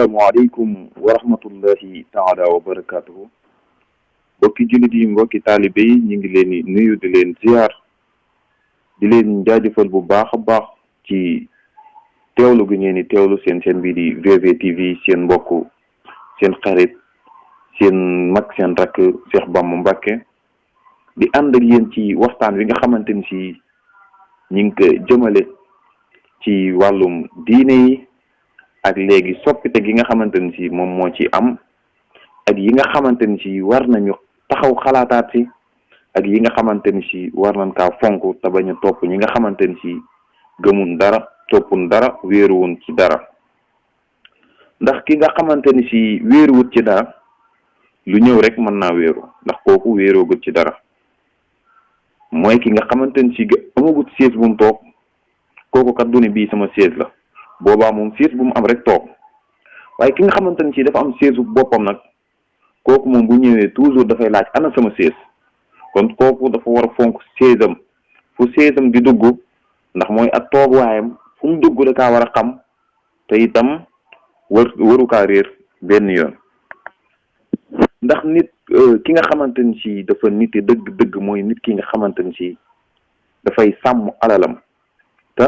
asalaamaaleykum wa rahmatullahi taala wa barakatuhu mbokki jullit yi mbokki taalibe yi ñu ngi leen di nuyu di leen ziar di leen jaajëfal bu baax a baax ci teewlu gi ngeen di teewlu seen bii di VVTV seen mbokk seen xarit seen mag seen rakk Cheikh Bamba Mbacké di ànd ak yéen ci waxtaan wi nga xamante ni si ñu ngi ko jëmale ci wàllum diine yi ak léegi soppite gi nga xamante ni si moom moo ci am ak yi nga xamante ni si war nañu taxaw xalaataat si ak yi nga xamante ni si war nañ kaa fonk te bañ a topp ñi nga xamante ni si gëmun dara toppun dara wéeruwun ci dara ndax ki nga xamante ni si wéeruwut ci dara lu ñëw rek mën naa wéeru ndax kooku wéeroogut ci dara mooy ki nga xamante ni si amagut siège bu mu toog kooku kat du ne bii sama siège la boobaa moom siège bu mu am rek toog waaye ki nga xamante ni si dafa am siège bu boppam nag kooku moom bu ñëwee toujours dafay laaj ana sama siège kon kooku dafa war a fonk siège am fu siège am di dugg ndax mooy ak tooguwaayam fu mu dugg da kaa war a xam te itam waru kaa réer benn yoon ndax nit ki nga xamante ni si dafa nite dëgg-dëgg mooy nit ki nga xamante ni si dafay sàmm alalam te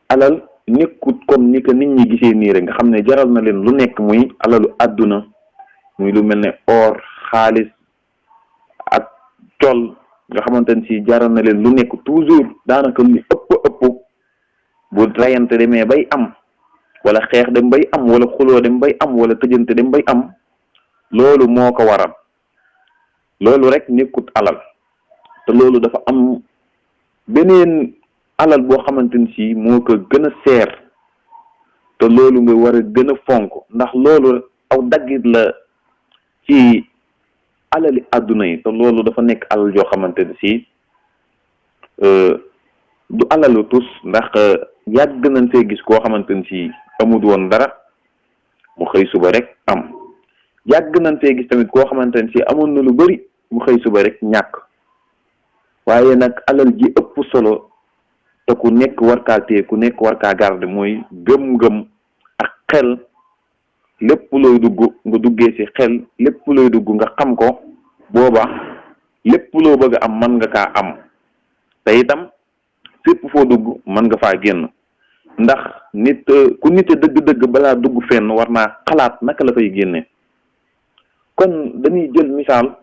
alal nekkut comme ni ko nit ñi gisee nii rek nga xam ne jaral na leen lu nekk muy alalu àdduna muy lu mel ne or xaalis ak col nga xamante ni si jaral na leen lu nekk toujours daanaka lu ëpp bu rayante demee bay am wala xeex dem bay am wala xuloo dem bay am wala tëjante dem bay am loolu moo ko waral loolu rek nekkut alal te loolu dafa am beneen alal boo xamante ni si moo ko gën a seer te loolu nga war a gën a fonk ndax loolu aw daggit la ci alali àdduna yi te loolu dafa nekk alal joo xamante ni si du alalu tus ndax yàgg nañ see gis koo xamante ni si amut woon dara mu xëy suba rek am yàgg nañ see gis tamit koo xamante ni si amoon na lu bari mu xëy suba rek ñàkk waaye nag alal ji ëpp solo te ku nekk war kaa téye ku nekk war kaa garde mooy gëm-gëm ak xel lépp looy dugg nga duggee ci xel lépp looy dugg nga xam ko booba lépp loo bëgg a am mën nga kaa am te itam fépp foo dugg mën nga faa génn ndax nit ku nite dëgg-dëgg balaa dugg fenn war naa xalaat naka la fay génne kon dañuy jël misaal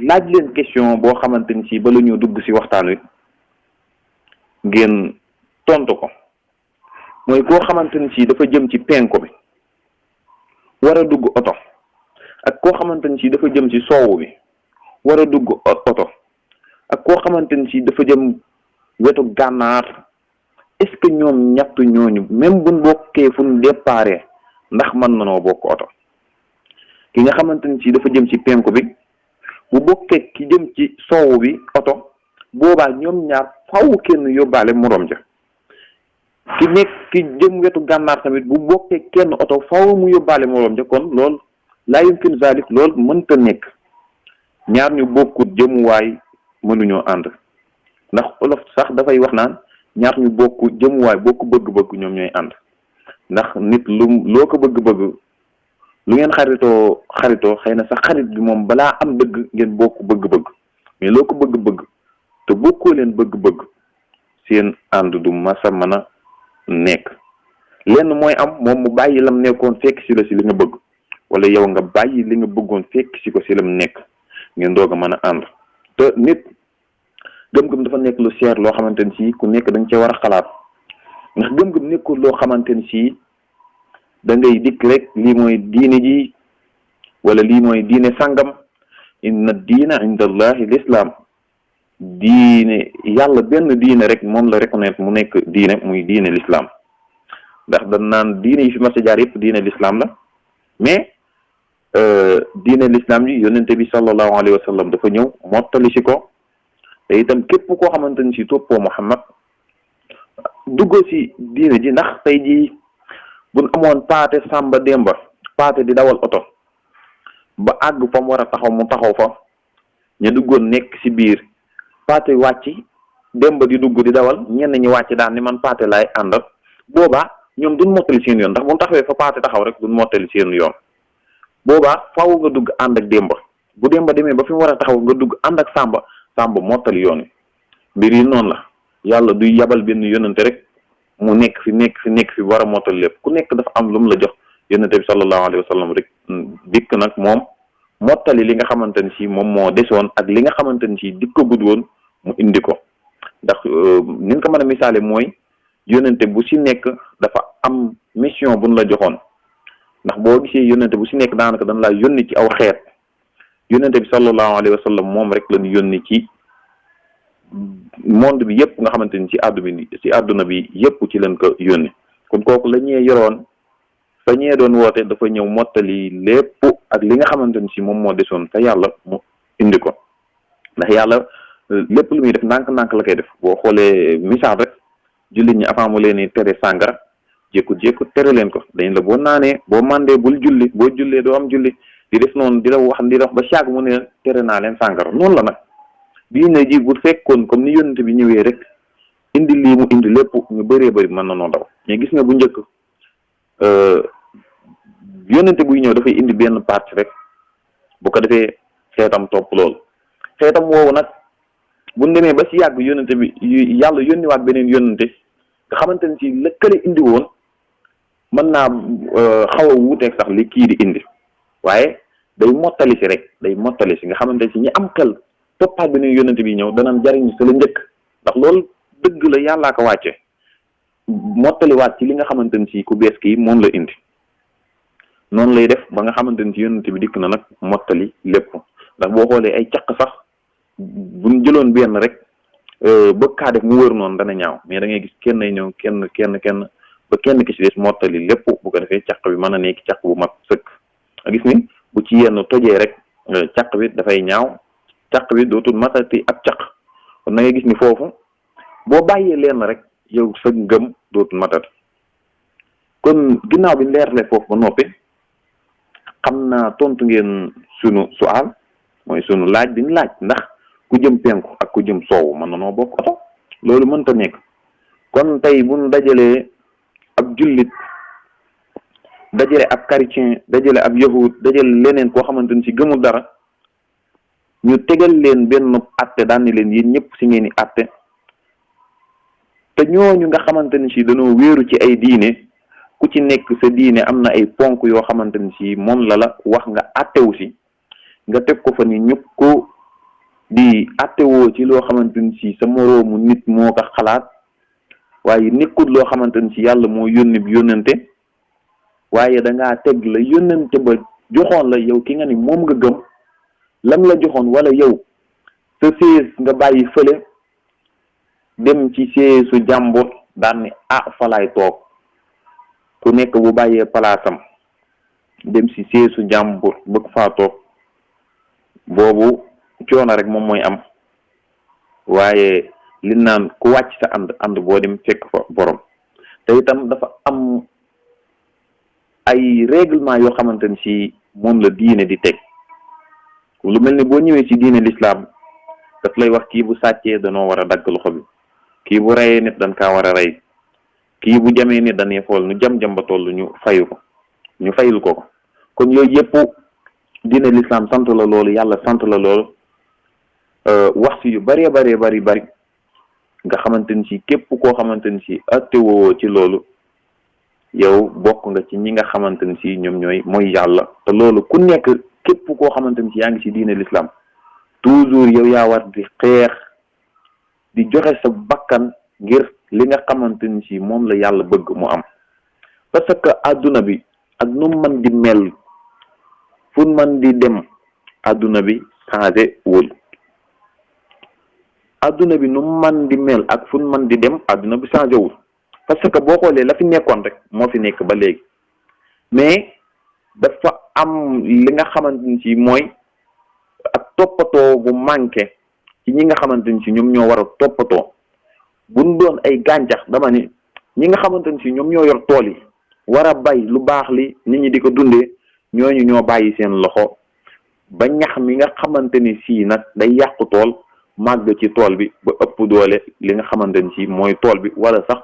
laaj leen question boo xamante ni si bala ñoo dugg ci waxtaan wi ngeen tontu ko mooy koo xamante ni si dafa jëm ci penku bi war a dugg oto ak koo xamante ni si dafa jëm ci soowu bi war a dugg oto ak koo xamante ni si dafa jëm wetu gànnaar est-ce que ñoom ñett ñooñu même buñ bokkee fu ñu déparé ndax mën nanoo bokk oto ki nga xamante ni si dafa jëm ci penku bi bu bokkee ki jëm ci soowu bi oto boobaa ñoom ñaar faw kenn yóbbaale moroom ja ki jëm wetu gànnaar tamit bu bokkee kenn oto faw mu yóbbaale moroom ja kon lool laa yumkin zalik lool mënta nekk ñaar ñu bokkut jëmuwaay mënuñoo ànd ndax olof sax dafay wax naan ñaar ñu bokk jëmuwaay bokk bëgg-bëgg ñoom ñooy ànd ndax nit loo ko bëgg-bëgg lu ngeen xaritoo xëy na sa xarit bi moom balaa am dëgg ngeen bokk bëgg-bëgg mais loo ko bëgg-bëgg te bokkoo leen bëgg-bëgg seen ànd du masa mën a nekk lenn mooy am moom mu bàyyi lam nekkoon fekk si la si li nga bëgg wala yow nga bàyyi li nga bëggoon fekk si ko si lam nekk ngeen doog a mën a ànd te nit gëm-gëm dafa nekk lu seer loo xamante ni si ku nekk dañ cee war a xalaat ndax gëm-gëm nekkul loo xamante ni si da ngay dikk rek lii mooy diine ji wala lii mooy diine sangam inna diina inda allahi l'islam diine yàlla benn diine rek moom la reconnaître mu nekk diine muy diine l'islam ndax dañ naan diine yi fi mas a jaar yëpp diine l'islam la mais diine l'islam yi yonente bi sallallahu alayhi wa sallam dafa ñëw mottali si ko te itam képp koo xamante ni si toppoo Muhammad duggoo si diine ji ndax tey ji buñ amoon paate Samba Demba paate di dawal oto ba àgg fa mu war a taxaw mu taxaw fa ña duggoon nekk si biir paate wàcc Demba di dugg di dawal ñenn ñi wàcc daan ni man paate laay àndal boobaa ñoom duñ mottali seen yoon, ndax bu mu taxawee fa paate taxaw rek duñ mottali seen yoon. boobaa faaw nga dugg ànd ak Demba, bu Demba demee ba fi mu war a taxaw nga dugg ànd ak Samba, Samba mottali yoon wi. mbir yi noonu la, yàlla duy yabal benn yónnante rek mu nekk fi war a mottali lépp. ku nekk dafa am lu mu la jox. yónnante bi sallallahu alayhi wa sallam rek dikk nag moom mottali li nga xamante ni si moom moo desoon ak li nga xamante ni si dikk ko gudd woon mu indi ko. ndax ni nga ko mën a misaale mooy yónnante bu si nekk dafa am mission buñ la joxoon. ndax boo gisee yónnante bu si nekk daanaka dañ laa yónni ci aw xeet. yónnante bi sallallahu alayhi wa sallam moom rek lañu yónni ci monde bi yëpp nga xamante ni ci àdduna bi yëpp ci leen ko yónni. kon kooku la ñee yoroon fa ñee doon woote dafa ñëw mottali lépp ak li nga xamante ni si moom moo desoon fa yàlla mu indi ko. ndax yàlla lépp lu muy def ndànk-ndànk la koy def. boo xoolee misaal rek jullit ñi avant mu leen tere sàngara jékku tere leen ko, dañ la boo naanee boo mandee bul julli, boo jullee doo am julli, di def noonu di la wax ba saag mu ne tere naa leen sàngara. noonu la nag diine ji bu fekkoon comme ni yónnante bi ñëwee rek indi lii mu indi lépp, ñu bëree bëri mën na noo daw. mais gis nga bu njëkk yónnante buy ñëw dafay indi benn partie rek, bu ko defee xeetam topp loolu. xeetam woowu nag bu ñu demee ba si yàgg yónnante bi yàlla yónniwaat beneen yónnante nga xamante ni si lëkkale indi woon mën naa xaw a wuuteeg sax li kii di indi, waaye day mottali si rek, nga xamante si ñi am xel toppaat beneen yónnante bi ñëw danañ jariñu sa la njëkk. ndax loolu dëgg la, yàllaa ko wàcce mottaliwaat ci li nga xamante ni si ku bees kii moom la indi. noonu lay def ba nga xamante ni si yónnante bi dikk na nag mottali lépp. ndax boo xoolee ay caq sax buñ jëloon benn rek bëgg kaa def mu wër noonu dana ñaaw, mais da ngay gis kenn ay ñëw kenn ba kenn ki ci des mottali lépp, bu ko defee caq bi mën a nekk caq bu mat sëkk. a gis ni bu ci yenn tojee rek caq bi dafay ñaaw, caq bi dootul matati ab caq. kon da ngay gis ni foofu boo bàyyee leen rek yow sa ngëm dootul matati. kon ginnaaw bi leerle foofu ba noppi, xam naa tontu ngeen sunu sual, mooy sunu laaj bi ñu laaj ndax ku jëm penku ak ku jëm soowu mën na noo bokk oto. loolu mënta nekk. kon tey bu ñu dajalee ab jullit, dajale ab chrétien, dajale ab yahud, dajale leneen koo xamante ni si gëmul dara, ñu tegal leen benn atte daan ni leen yéen ñëpp si ngeen i atte, te ñooñu nga xamante ni si dañoo wéeru ci ay diine, ku ci nekk sa diine am na ay ponk yoo xamante ni si moom la wax nga attewu si, nga teg ko fa ni ñëpp ko di attewoo ci loo xamante ni si sa moroomu nit moo ko xalaat, waaye nekkul loo xamante ni si yàlla moo yónni bi yónnante, waaye dangaa teg la yónnante ba joxoon la yow ki nga ni moom nga gëm lam la joxoon, wala yow sa sées nga bàyyi fële dem ci séesu jàmbur daan ni falaay toog. ku nekk bu bàyyee palaasam dem si séesu jàmbur bëgg faa toog, boobu coono rek moom mooy am. waaye li naan ku wàcc sa ànd boo dem fekk fa borom. te itam dafa am ay règlement yoo xamante ni si moom la diine di teg. lu mel ni boo ñëwee ci diine l'islam daf lay wax kii bu sàccee danoo war a dagg loxo bi, kii bu reyee nit dañ kaa war a rey, kii bu jamee nit dañuy xool nu jam ba toll ñu fayul ko. kon yooyu yëpp diine l'islam sant la loolu, yàlla sant la loolu, wax si yu bari nga xamante ni si képp koo xamante ni si attewoo ci loolu yow bokk nga ci ñi nga xamante ni si ñoom ñooy mooy yàlla. te loolu ku nekk képp koo xamante ni si yaa ngi si diine l'islam toujours yow yaa war di xeex di joxe sa bakkan ngir li nga xamante ni si moom la yàlla bëgg mu am. parce que adduna bi ak nu man di mel, fu man di dem, adduna bi changé wul. adduna bi nu man di mel ak fu man di dem, adduna bi changé wul. parce que boo xoolee la fi nekkoon rek moo fi nekk ba léegi, mais dafa am li nga xamante ni si mooy ak toppatoo bu manqué ci ñi nga xamante ni si ñoom ñoo war a toppatoo. buñ doon ay gàncax dama ni ñi nga xamante ni si ñoom ñoo yor tool yi war a bay lu baax li nit ñi di ko dundee, ñooñu ñoo bàyyi seen loxo ba ñax mi nga xamante ni si nag day yàqu tool màgg ci tool bi ba ëpp doole li nga xamante ni si mooy tool bi, wala sax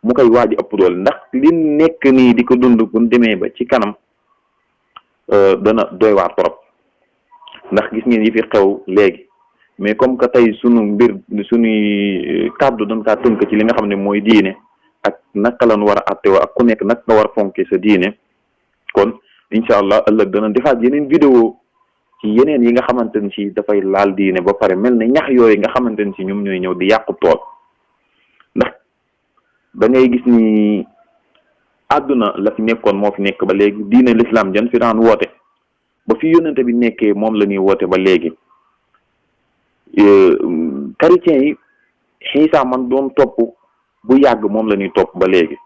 mu koy waaj ëpp doole ndax li nekk nii di ko dund bu demee ba ci kanam dana doy waar trop ndax gis ngeen yi fi xew léegi mais comme que tey suñuy kàddu dañ kaa tënk ci li nga xam ne mooy diine ak naka lan war a attewoo ak ku nekk nag nga war a fonke sa diine kon incha allah ëllëg dana defaat yeneen vidéo ci yeneen yi nga xamante ne si dafay laal diine ba pare mel ne ñax yooyu nga xamante ne si ñoom ñooy ñëw di yàqu tool ndax da ngay gis ni àdduna la fi nekkoon moo fi nekk ba léegi diine l'islam jan fi daan woote ba fi yónnante bi nekkee moom la ñuy woote ba léegi chrétiens yi Xiisa man doon topp bu yàgg moom la ñuy topp ba léegi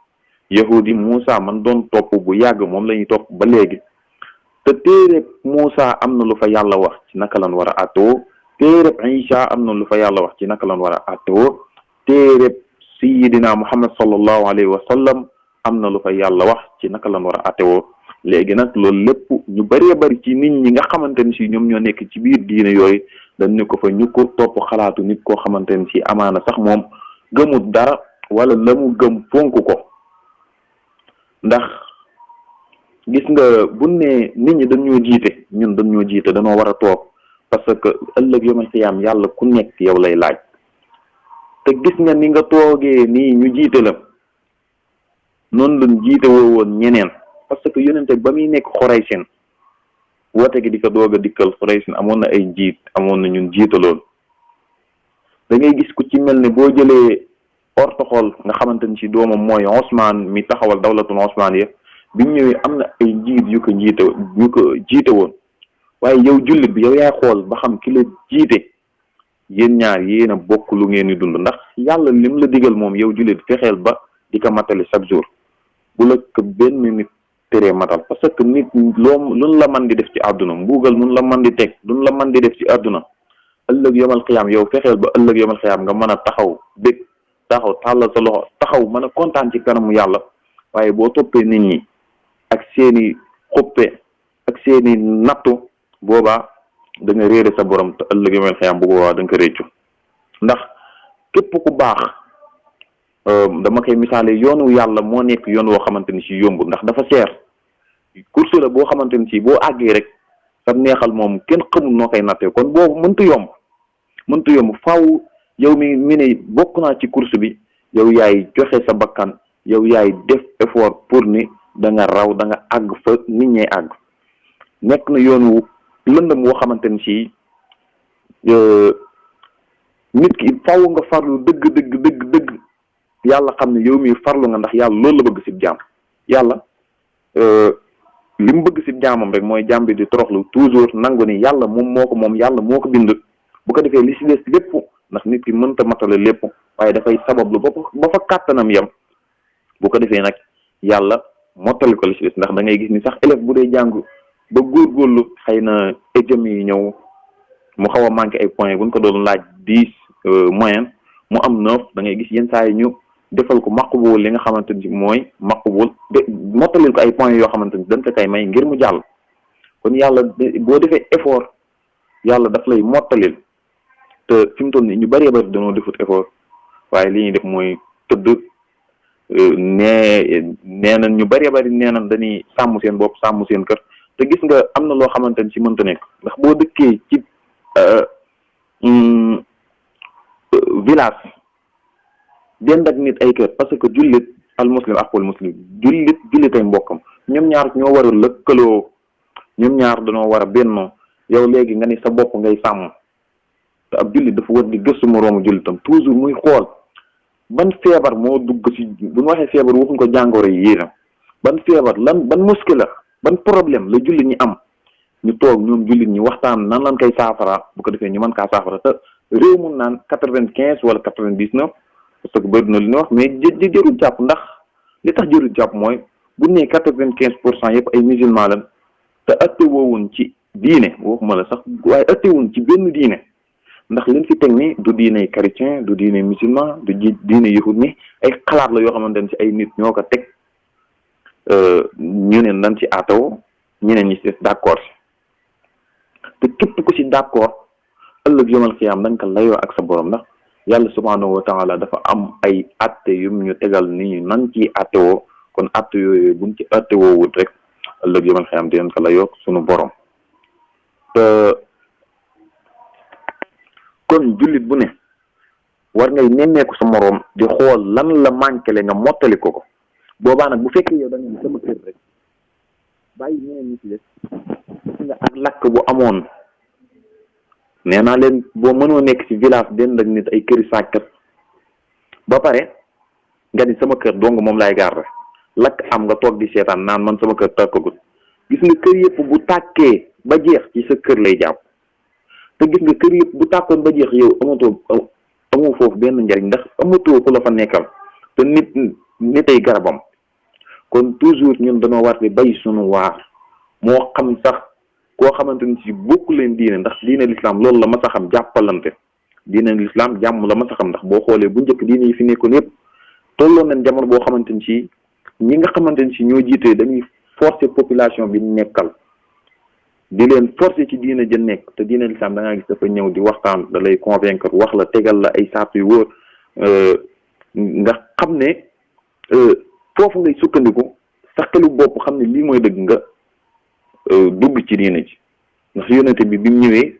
yahudi Muusa man doon topp bu yàgg moom la ñuy topp ba léegi te téereb Muusa am na lu fa yàlla wax ci naka lan war a attewoo téereb Xiisa am na lu fa yàlla wax ci naka lan war a attewoo téereb Sayyidina Muhammad sallallahu alayhi wa sallam am na lu fa yàlla wax ci naka lan war a attewoo léegi nag loolu lépp ñu bëree bëri ci nit ñi nga xamante ne si ñoom ñoo nekk ci biir diine yooyu dañ ne ko fa ñu ko topp xalaatu nit koo xamante ne si amaana sax moom gëmut dara wala la mu gëm fonk ko ndax gis nga bu ne nit ñi dañoo jiite ñun dañoo jiite dañoo war a toog parce que ëllëg yomal xiyaam yàlla ku nekk yow lay laaj te gis nga ni nga toogee nii ñu jiite la noonu lañ jiite woo woon ñeneen parce que yonente ba muy nekk Xuraysin woote gi di ko doog a dikkal Xuraysin amoon na ay njiit amoon na ñun jiitaloon da ngay gis ku ci mel ne boo jëlee ortoxol nga xamante ni si doomam mooy Osman mi taxawal dawlatul Osman ya bi ñu ñëwee am na ay njiit yu ko jiite woon waaye yow jullit bi yow yaay xool ba xam ki la jiite yéen ñaar yéen a bokk lu ngeen di dund ndax yàlla lim la digal moom yow jullit fexeel ba di ko matali chaque jour bu la ko benn nit teree matal parce que nit luñ la man di def ci àdduna mbuugal nun la man di teg luñ la man di def ci àdduna ëllëg yomal xiyaam yow fexeel ba ëllëg yomal xiyaam nga mën a taxaw bég taxaw tàllal sa loxo taxaw mën a kontaan ci kanamu yàlla waaye boo toppee nit ñi ak seeni xuppe ak seeni nattu boobaa da nga réere sa borom te ëllëg yomal xiyaam bu boobaa da nga ko réccu ndax képp ku baax dama koy misaale yoonu yàlla moo nekk yoon woo xamante ni si yomb ndax dafa seer course la boo xamante ni si boo àggee rek sa neexal moom kenn xamul noo koy nattee kon boobu mënta yomb faaw yow mi ne bokk naa ci course bi yow yaay joxe sa bakkan yow yaay def effort pour ni da nga raw da nga àgg fa nit ñee àgg nekk na yoonu lëndëm woo xamante ni si nit ki faaw nga farlu dëgg yàlla xam ne yow mi farlu nga ndax yàlla loolu la bëgg ci jaam yàlla li mu bëgg ci jaamam rek mooy jaam bi di toroxlu toujours nangu ni yàlla moom yàlla moo ko bind bu ko defee li ci des lépp ndax nit ki mënta matale lépp waaye dafay sabablu ba fa kàttanam yem bu ko defee nag yàlla mottali ko li ci des ndax da ngay gis ni sax élève bu dee jàng ba góorgóorlu xëy na examen yi ñëw mu xaw a manqué ay points bu ñu ko doon laaj 10 moyenne mu am 9 da ngay gis yenn saa yi ñu defal ko maqbul li nga xamante ni mooy maqbul de mottalil ko ay points yoo xamante ni dañ ko kay may ngir mu jàll kon yàlla boo defee effort yàlla daf lay mottalil te fi mu toll nii ñu bëree bëri dañoo defut effort waaye li ñuy def mooy tëdd nee nañ ñu bëree bëri nee nañ dañuy sàmm seen bopp sàmm seen kër te gis nga am na loo xamante ni si mënta nekk ndax boo dëkkee ci village dend ak nit ay kër parce que jullit al muslim aqul muslim jullitay mbokkam ñoom ñaar ñoo war a lëkkaloo ñoom ñaar dañoo war a bennoo yow léegi nga ni sa bopp ngay sàmm te ab jullit dafa war di gëstu moroomu jullitam toujours muy xool ban feebar moo dugg ci bu ñu waxee feebar waxuñ ko jàngoro yi yéena ban feebar ban muskila ban problème la jullit ñi am ñu toog ñoom jullit ñi waxtaan nan lan koy saafara bu ko defee ñu mën kaa saafara te réew mun naan 95 wala 99 parce que bëri na li ñu wax mais jërul jàpp ndax li tax jërul jàpp mooy bu ne 95% yëpp ay musulman lan te atte woowuñ ci diine waxuma la sax waaye atte wuñ ci benn diine ndax liñ fi teg ni du diine chrétien du diine musulman du diine yahud ni ay xalaat la yoo xamante ne ci ay nit ñoo ko teg ñu ne nan ci aatawoo ñeneen ñi ci d'accord si te képp ku ci d'accord ëllëg yomal xiyaam da nga ko layoo ak sa borom ndax yàlla subhanahu wa taala dafa am ay atte yum ñu tegal ni ñu nan ci atte woo kon atte yooyu buñ ci atte woowut rek ëllëg yoman xiyam dinañ ko la yokk sunu borom te kon jullit bu ne war ngay nemmeeku sa moroom di xool lan la manqué nga mottali ko boobaa nag bu fekkee yow da nga ni sama kër rek bàyyi ñeneen ñi ci des nga ak lakk bu amoon nee naa leen boo mënoo nekk ci village dend ak nit ay këri sàkkat ba pare nga ni sama kër dong moom laay garder lakk am nga toog di seetaan naan man sama kër tàkkagut gis nga kër yëpp bu tàkkee ba jeex ci sa kër lay jàpp te gis nga kër yëpp bu tàkkoon ba jeex yow amoo foofu benn njariñ ndax amatoo ku la fa nekkal te nitay garabam kon toujours ñun dañoo war di bay sunu waar moo xam sax koo xamante ni si bokku leen diine ndax diine l'islam loolu la ma sa xam jàppalante diine l'islam jàmm la ma sa xam ndax boo xoolee bu njëkk diine yi fi nekkoon yëpp tolloon nañ jamono boo xamante ni si ñi nga xamante ni si ñoo jiitee dañuy forcer population bi nekkal di leen forcer ci diine ja nekk te diine l'islam da ngaa gis dafa ñëw di waxtaan da lay convaincre wax la tegal la ay saat yu wóor nga xam ne foofu ngay sukkandiku sa xelu bopp xam ne lii mooy dëgg nga dugg ci diine ji ndax yonente bi mu ñëwee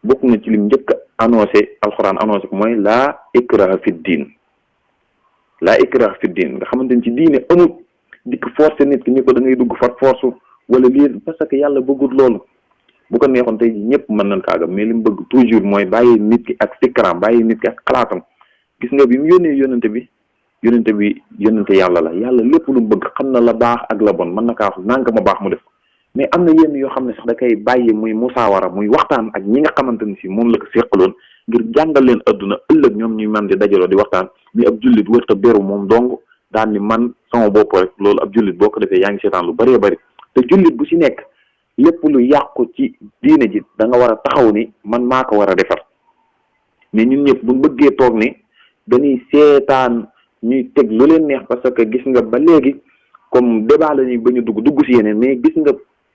bokk na ci lim njëkk annoncé alxuraan annoncé ko mooy laa ikraha fi diin laa ikraha fi diin nga xamante ni ci diine amul dikk forcé nit ki ni ko da ngay dugg far force wala lii parce que yàlla bëggul loolu bu ko neexoon tey ji ñëpp mën nañ kaagam mais li mu bëgg toujours mooy bàyyi nit ki ak fikram bàyyi nit ki ak xalaatam gis nga bi mu yónnee yónnente yàlla la yàlla lépp lu mu bëgg xam na la baax ak la bon mën na kaa wax nanga ma baax mu def mais am na yenn yoo xam ne sax da koy bàyyi muy musaawara muy waxtaan ak ñi nga xamante ni si moom la ko seqaloon ngir jàngal leen adduna ëllëg ñoom ñuy man di dajaloo di waxtaan mais ab jullit wërta beru moom dong daan ni man sama bopp rek loolu ab jullit boo ko defee yaa ngi seetaan lu bëree bëri te jullit bu si nekk lépp lu yàqu ci diine ji da nga war a taxaw ni man maa ko war a defar mais ñun ñëpp buñ bëggee toog ni dañuy seetaan ñuy teg lu leen neex parce que gis nga ba léegi comme débat la ñuy ba ñu dugg si yeneen mais gis nga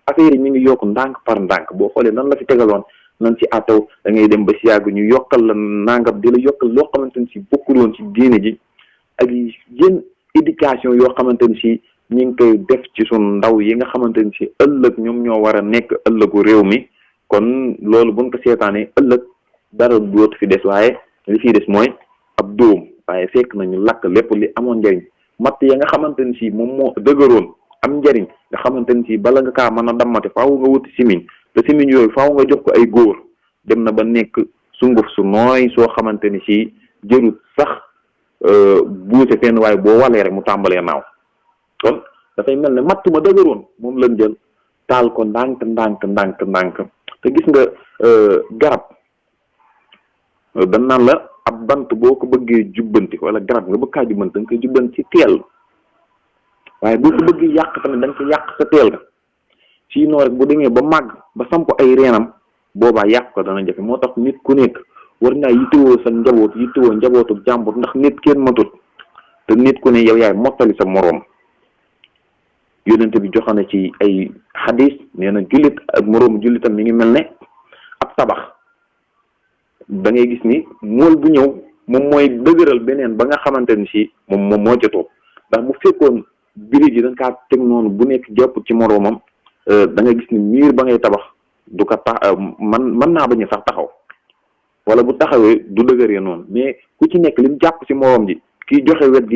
affaire yi ñu ngi yokk ndànk par ndànk boo xoolee nan la fi tegaloon nan ci àttaw da ngay dem ba si yàgg ñu yokkal la nangam di la yokkal loo xamante ni si bokkul woon ci diine ji ak yenn éducation yoo xamante ni si ñu ngi koy def ci sun ndaw yi nga xamante ni si ëllëg ñoom ñoo war a nekk ëllëgu réew mi kon loolu buñ ko seetaanee ëllëg dara dootu fi des waaye li fiy des mooy ab dóom waaye fekk nañu lakk lépp li amoon njariñ matt ya nga xamante ni si moom moo dëgëroon am njariñ nga xamante ni si bala nga kaa mën a dammate faaw nga wuti simiñ te simiñ yooyu faaw nga jox ko ay góor dem na ba nekk sunguf su nooy soo xamante ni si jërut sax buuse fenn waaye boo walee rek mu tàmbalee naaw kon dafay mel ne matt ma dëgëroon moom lañ jël taal ko ndànk te gis nga garab dañ naan la ab bant boo ko bëggee jubbanti wala garab nga bëgg kaa jubbanti da nga koy jubbanti ci teel waaye boo ko bëggee yàq tamit da nga koy yàq sa teel ga sinon rek bu demee ba màgg ba samp ay reenam boobaa yàq ko dana jafe moo tax nit ku nekk war ngaa yittewoo sa njaboot yittewoo njabootu jàmbur ndax nit kenn matut te nit ku ne yow yaay mottali sa moroom yonente bi joxana ci ay xadis nee na jullit ak moroomu jullitam mi ngi mel ne ab tabax da ngay gis ni mool bu ñëw moom mooy dëgëral beneen ba nga xamante ni si moom moo ca toog ndax bu fekkoon birig yi dañ kaa teg noonu bu nekk jàpp ci moroomam da ngay gis ni miir ba ngay tabax du ko tax mën naa bañ a sax taxaw wala bu taxawee du dëgëree noonu mais ku ci nekk lim jàpp ci moroom ji kii joxe wet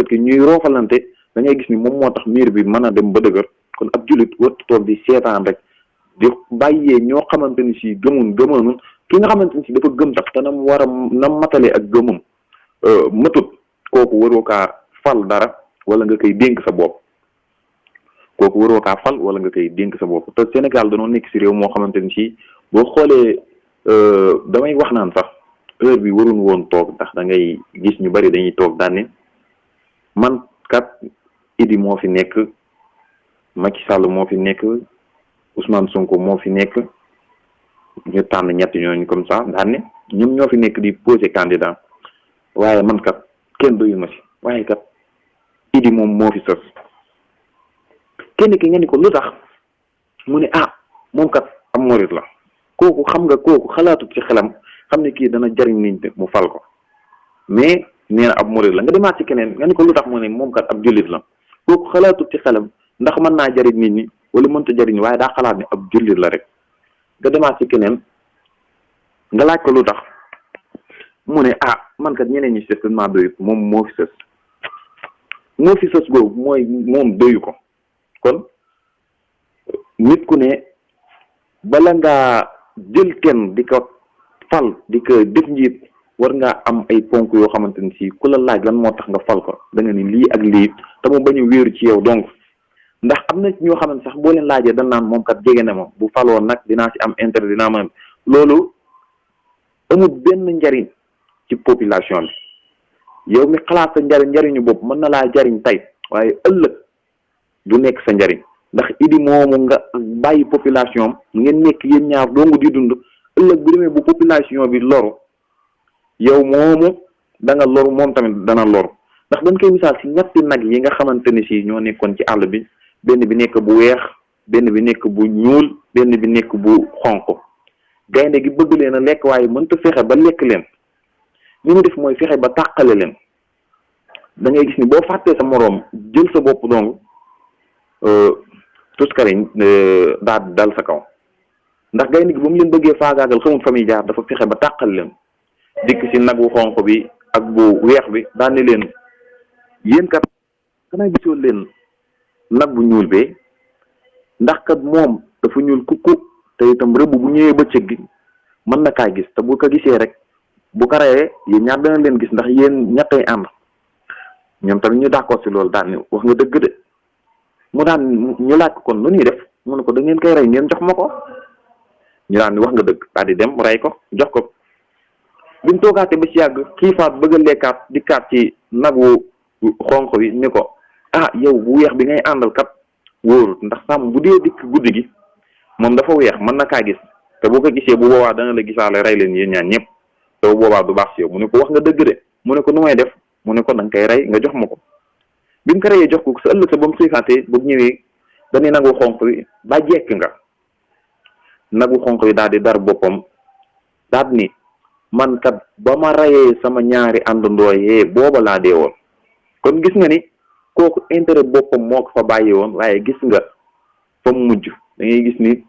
gi ñuy roofalante da ngay gis ni moom moo tax miir bi mën a dem ba dëgër kon ab jullit wartu toog di seetaan rek di bàyyee ñoo xamante ni si gëmoonun ki nga xamante ni si dafa gëm tax te na mu war a na matale ak gëmum matut kooku waroo kaa fal dara wala nga koy dénk sa bopp te Sénégal dañoo nekk si réew moo xamante ni si boo xoolee damay wax naan sax heure bi waruñ woon toog ndax da ngay gis ñu bari dañuy toog daanne man kat Idi moo fi nekk Macky Sall moo fi nekk Ousmane Sonko moo fi nekk ñu tànn ñett ñooñu comme ça daanne ñoom ñoo fi nekk di poser candidat waaye man kat kenn doyu ma si waaye kat Idi moom moo fi sës kenn ki nga ni ko lu tax mu ne moom kat am morit la kooku xam nga kooku xalaatut ci xelam xam ne kii dana jariñ nit mu fal ko mais nee na ab murid la. nga demaat ci keneen nga ni ko lu tax mu ne moom kat ab jullit la, kooku xalaatut ci xelam ndax mën naa jariñ nit ñi wala mënta jariñ, waaye daa xalaat ne ab jullit la rek. nga demaat ci keneen nga laaj ko lu tax mu ne man kat ñeneen ñi si sës maa doyu moom moo fi sës googu mooy moom doyu ko. kon nit ku ne bala ngaa jël kenn di ko fal di ko def njiit war ngaa am ay ponk yoo xamante ni si ku la laaj lan moo tax nga fal ko da nga ni lii ak lii te mu bañ a wéeru ci yow. donc ndax am na ñoo xamante sax boo leen laajee dañ naan moom kat jege na ma bu faloon nag dinaa ci am intérêt dinaa ma loolu amul benn njariñ ci population bi. yow mi xalaat sa njariñu bopp mën na laa jariñ tey waaye ëllëg du nekk sa njariñ, ndax idi moomu nga bàyyi population am ngeen nekk yéen ñaar dongu di dund, ëllëg bu demee bu population bi loru yow moomu da nga loru moom tamit dana loru. ndax dañ koy misaal si ñetti nag yi nga xamante ni si ñoo nekkoon ci àll bi, benn bi nekk bu weex, benn bi nekk bu ñuul, benn bi nekk bu xonq. gaynde gi bëgg leen a lekk waaye mënta fexe ba lekk leen, li mu def mooy fexe ba tàqale leen. da ngay gis ni boo fàttee sa moroom jël sa bopp dong tuskariñ daal dal sa kaw. ndax gaynde gi ba mu leen bëggee faagaagal xamul fa muy jaar, dafa fexe ba tàqal leen. dikk si nag wu xonq bi ak bu weex bi daan ne leen yéen kat xanaa gisoo leen nag bu ñuul bee, ndax kat moom dafa ñuul kukku te itam rëbb bu ñëwee bëccëg gi mën na kaa gis, te bu ko gisee rek bu ko reyee yéen ñaar dana leen gis ndax yéen ñettay ànd. ñoom tamit ñu d'accord si loolu daan ni wax nga dëgg de. mu daan ñu laaj ko kon lu ñuy def mu ne ko da ngeen koy rey ngeen jox ma ko. ñu daan ni wax nga dëgg daal di dem rey ko jox ko. bi mu toogaatee ba ci yàgg xiifaat bëgg a lekkaat di kaat ci nagu xonq bi ni ko yow bu weex bi ngay àndal kat wóorut, ndax sàmm bu dee dikk guddi gi moom dafa weex mën na kaa gis, te boo ko gisee bu boobaa dana la gisaale rey leen yéen ñaar ñëpp, te bu boobaa du baax si yow. mu ne ko wax nga dëgg de. mu ne ko nu may def mu ne ko da nga koy rey nga jox ma ko. bi mu ko reyee jox ko sa ëllëg sa ba mu xiifaatee ba mu ñëwee dañuy nagu xonq bi ba jekk nga. nagu xonq bi daal di dar boppam daal ni man kat ba ma reyee sama ñaari àndandoo yee booba laa dee woon. kon gis nga ni kooku intérêt boppam moo ko fa bàyyi woon, waaye gis nga fa mu mujj. da ngay gis ni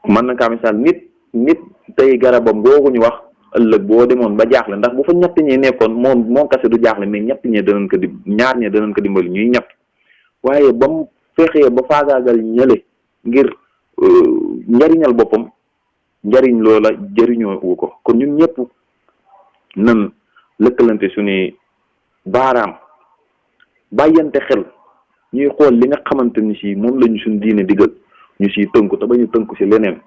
mën na kaa misaal nit tey garabam googu ñu wax ëllëg boo demoon ba jaaxle, ndax bu fa ñett ñi nekkoon moom kase du jaaxle, mais ñett ñi danañ ko ñaar ñi danañ ko dimbali ñuy ñett. waaye ba mu fexee ba faagaagal ñële ngir njariñal boppam, njariñ loola jëriñoo wu ko. kon ñun ñëpp nan lëkkalante suñuy baaraam bàyyante xel ñuy xool li nga xamante ni si moom lañu suñ diine digal ñu siy tënku te ba ñu tënku si leneen.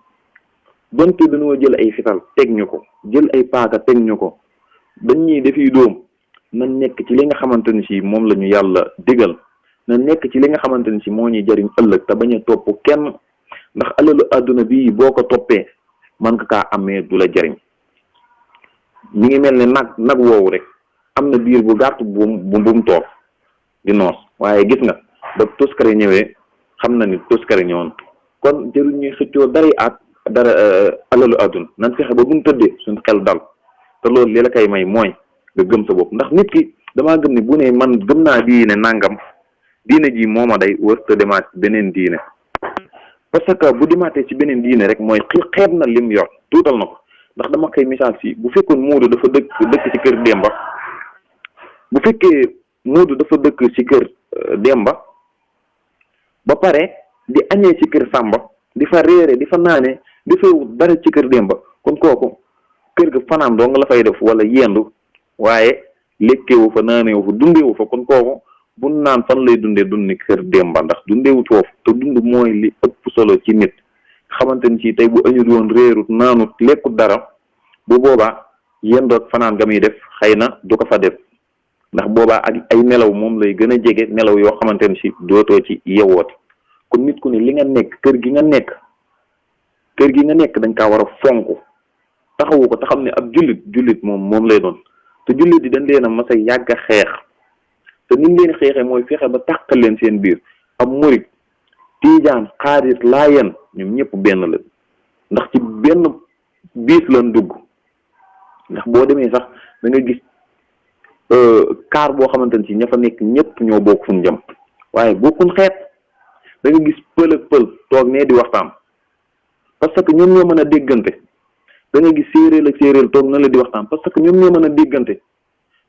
donte dañoo jël ay fital teg ñu ko, jël ay paaka teg ñu ko, dañ ñuy defi dóom, na nekk ci li nga xamante ni si moom la ñu yàlla digal, na nekk ci li nga xamante ni si moo ñuy jariñ ëllëg, te bañ a topp kenn. ndax alalu àdduna bii boo ko toppee man nga kaa amee du la jariñ. mi ngi mel ne nag woowu rek am na biir bu gàtt bu mu toog di noos, waaye gis nga ba toskare ñëwee xam na ni toskare ñëwoon. kon jëruñ ñuy xëccoo dara alalu àdduna, nan fexe ba bu ñu tëddee suñu xel dal, te loolu li la koy may mooy nga gëm sa bopp. ndax nit ki damaa gëm ni bu ne man gëm naa diine nangam, diine ji mooma day wërta demaat beneen diine, parce que bu demaatee ci beneen diine rek mooy xeeb na lim yor, tuutal na ko. ndax dama koy misaal si bu fekkoon Moodu dafa dëkk ci kër Demba, bu fekkee Moodu dafa dëkk ci kër Demba ba pare di añee ci kër Samba, di fa réere di fa naane di fa dara ci kër Demba, kon kooku kër ga fanaan doo nga la fay def wala yendu, waaye lekkewu fa naanewu fa dundewu fa. kon kooku bu naan fan lay dundee dundi kër Demba, ndax dundeewut foofu. te dund mooy li ëpp solo ci nit. xamante ni ci tey bu añut woon réerut naanut lekkut dara, bu boobaa yendoog fanaan ga muy def xëy na du ko fa def, ndax boobaa ak ay nelaw moom lay gën a jege, nelaw yoo xamante ni si dootoo ci yewooti. kon nit ku ne li nga nekk kër gi nga nekk dañ kaa war a fonk taxawu ko, te xam ne ab jullit moom lay doon. te jullit yi dañ leen a mas a yàgg a xeex, te niñ leen xeexee mooy fexe ba tàqal leen seen biir. ab murit, tiijaan, xaadir, laayeen ñoom ñëpp benn la, ndax ci benn biis lañ dugg. ndax boo demee sax da nga gis kaar boo xamante ne si ña fa nekk ñëpp ñoo bokk fu ñu jëm waaye bokkuñ xeet. da nga gis pël ak pël toog nee di waxtaan parce que ñoom ñoo mën a déggante da nga gis séeréer ak séeréer toog na la di waxtaan parce que ñoom ñoo mën a déggante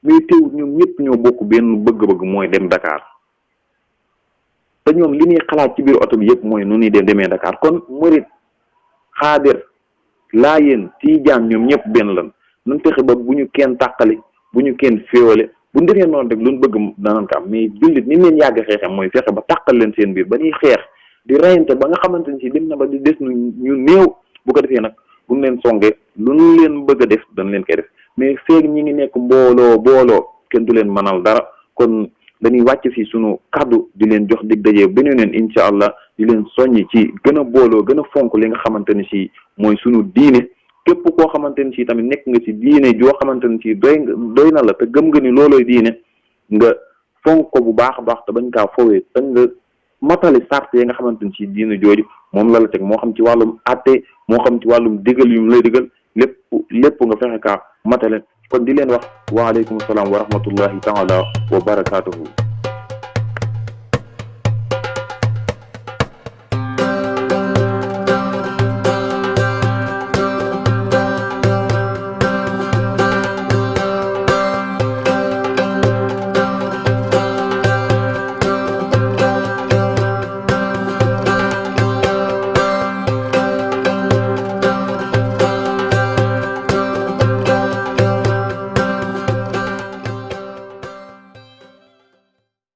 mais teewul ñoom ñëpp ñoo bokk benn bëgg-bëgg mooy dem Dakar te ñoom li ñuy xalaat ci biir oto bi yëpp mooy nu ñuy demee Dakar kon murit xaadir laayeen tiijaan ñoom ñëpp benn lan nañ fexe ba bu ñu kenn tàqali bu ñu kenn féewale bu defee noonu rek lu ñu bëgg danañ ko am mais jullit ni leen yàgg xeexe mooy fexe ba tàqal leen seen biir ba ñuy xeex di rayante ba nga xamante ni si dem na ba di des ñu néew bu ko defee nag bu ñu leen songee lu ñu leen bëgg a def dañ leen koy def mais feeg ñi ngi nekk booloo kenn du leen mënal dara kon dañuy wàcc fii sunu kaddu di leen jox dig dajee beneen incha allah di leen soññi ci gën a booloo gën a fonk li nga xamante ni si mooy sunu diine. képp koo xamante ni si tamit nekk nga ci diine joo xamante ni si doy na la te gëm nga ni loolooy diine nga fonk ko bu baax a baax te bañ kaa foowee te nga matali sart yi nga xamante ni si diine jooju moom la teg moo xam ci wàllum àtte moo xam ci wàllum digal yu mu lay digal lépp nga fexe kaa matale kon di leen wax waaleykum salaam wa rahmatullahi taala wa barakaatuhu.